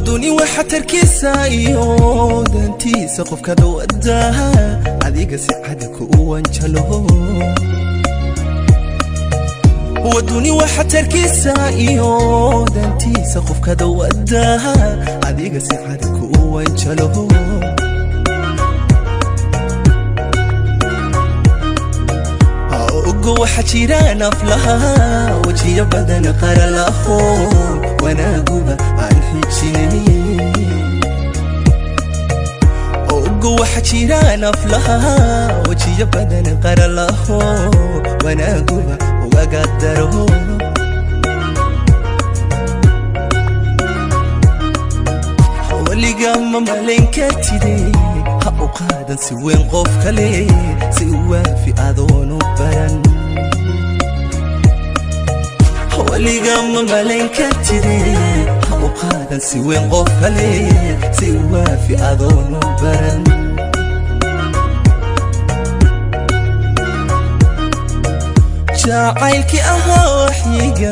Waduni waxa tarkiisa iyo dantiisa qofka dawada adiga si cad ku wanjalo. Waduni waxa tarkiisa iyo dantiisa qofka dawada adiga si cad ku wanjalo. Ogo waxa jira naflaha wajiyo badan qaralaho wanaaguba aan xijinin. Ogo waxa jira naflaha wajiyo badan qaralaho wanaaguba ugaga daro. Weliga ma malayn kartide, ha u qaadan si weyn qof kale, si waafi adoonu baran. Weliga ma malayn kartide, ha u qaadan si weyn qof kale, si waafi adoonu baran. Jacaylkii ahaa waxyiga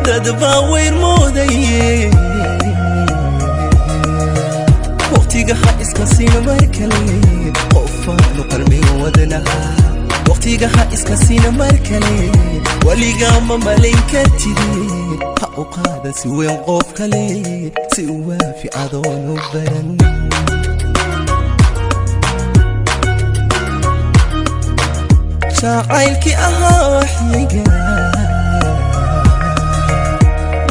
dad baa weyr moodaye, waqtiga ha iska siina mar kale qofaanu qalmiga wadnaha. Waqtiga ha iska siina mar kale. Weliga ma malayn kartide, ha u qaadan si weyn qof kale, si waafi adoonu baran. Jacaylkii ahaa waxyiga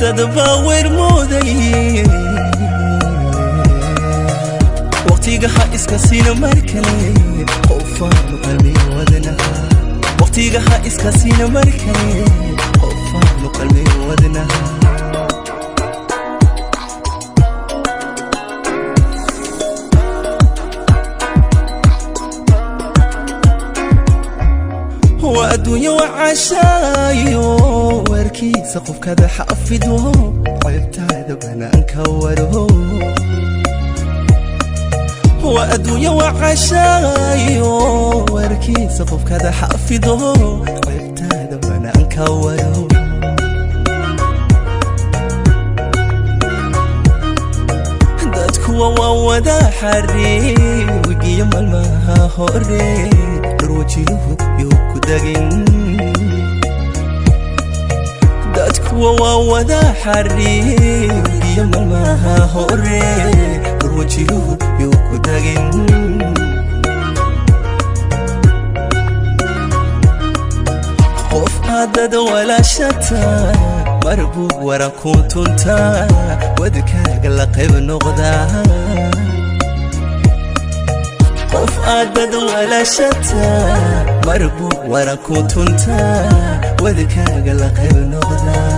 dad baa weyr moodaye, waqtiga ha iska siina mar kale qofaanu qalmiga wadnaha. Waqtiga ha iska siina mar kale qofaanu qalmiga wadnaha. Waa adduunyo wacashaayo warkiisa qofkada xafido, ceebtaada banaanka waro. Waa adduunyo wacashaayo warkiisa qofkada xafido, ceebtaada banaanka waro. Dadkuwa waa wada xariir wegiyo maalmaha hore, dhurwajiluhu yuu ku dagin. Dadkuwa waa wada xariir wegiyo maalmaha hore, dhurwajiluhu yuu ku dagin. Qof aadad walaashata mar buu waran ku tuntaa, wadkaaga la qayb noqdaa. Qof aadad walaashata mar buu waran ku tuntaa, wadkaaga la qayb noqdaa.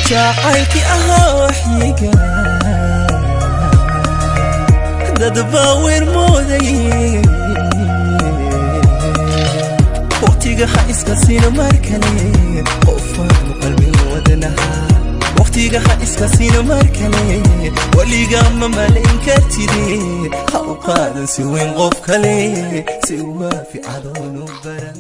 Jacaylkii ahaa waxyiga dad baa weyr moodaye, waqtiga ha iska siina mar kale qofaanu qalmiga wadnaha. Waqtiga ha iska siina mar kale. Weliga ma malayn kartide, ha u qaadan si weyn qof kale, si waafi adoonu baran.